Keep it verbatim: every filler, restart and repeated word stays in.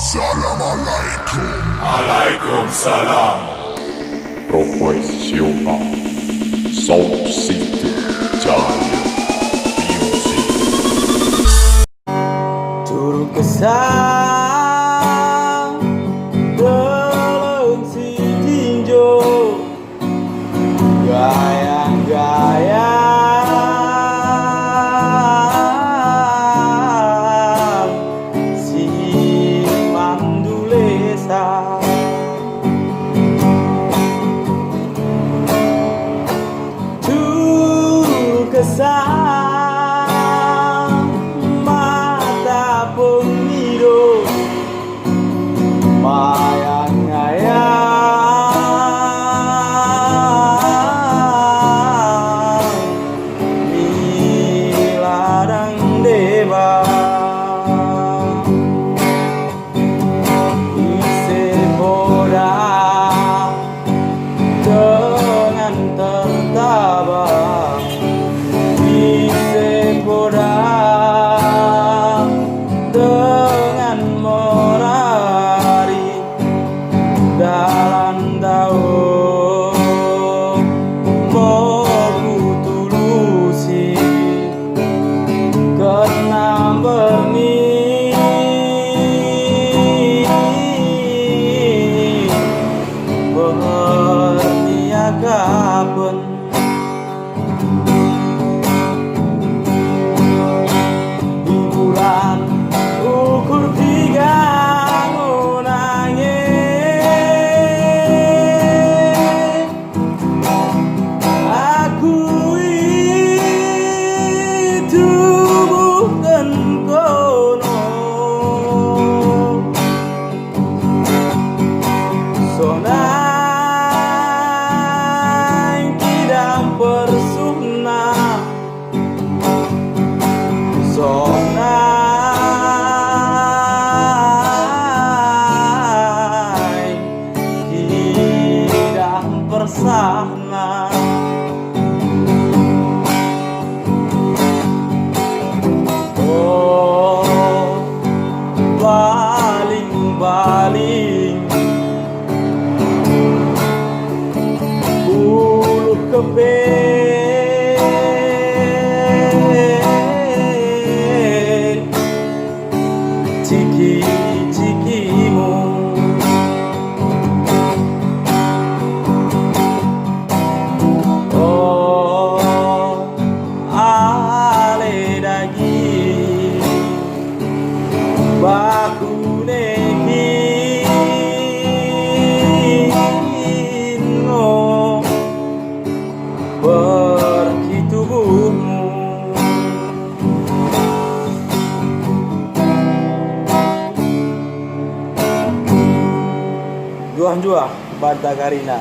Salam alaikum. Alaikum salam. Profesional. Sound system. Jaya Music. Turkesa, deleng sitinjo, gayang-gayang simandulesa. Turkesa mata pengido, mayang-ngayang mi ladang deba. Ise poda dengan tertaba, ise poda dengan merari, dalan dao mo kutulusi. Kennam berni, berni akapen. Di bulan ukur tiga ngonange. Aku itubuhken kono, sonai kidam persuhna. Sonai kidam persahna. Oh, baling-baling uluh kepe, ciki-cikimu. Oh, ale daging bakune kin ngo pergi tubuhmu. Njuah-njuah banta karina.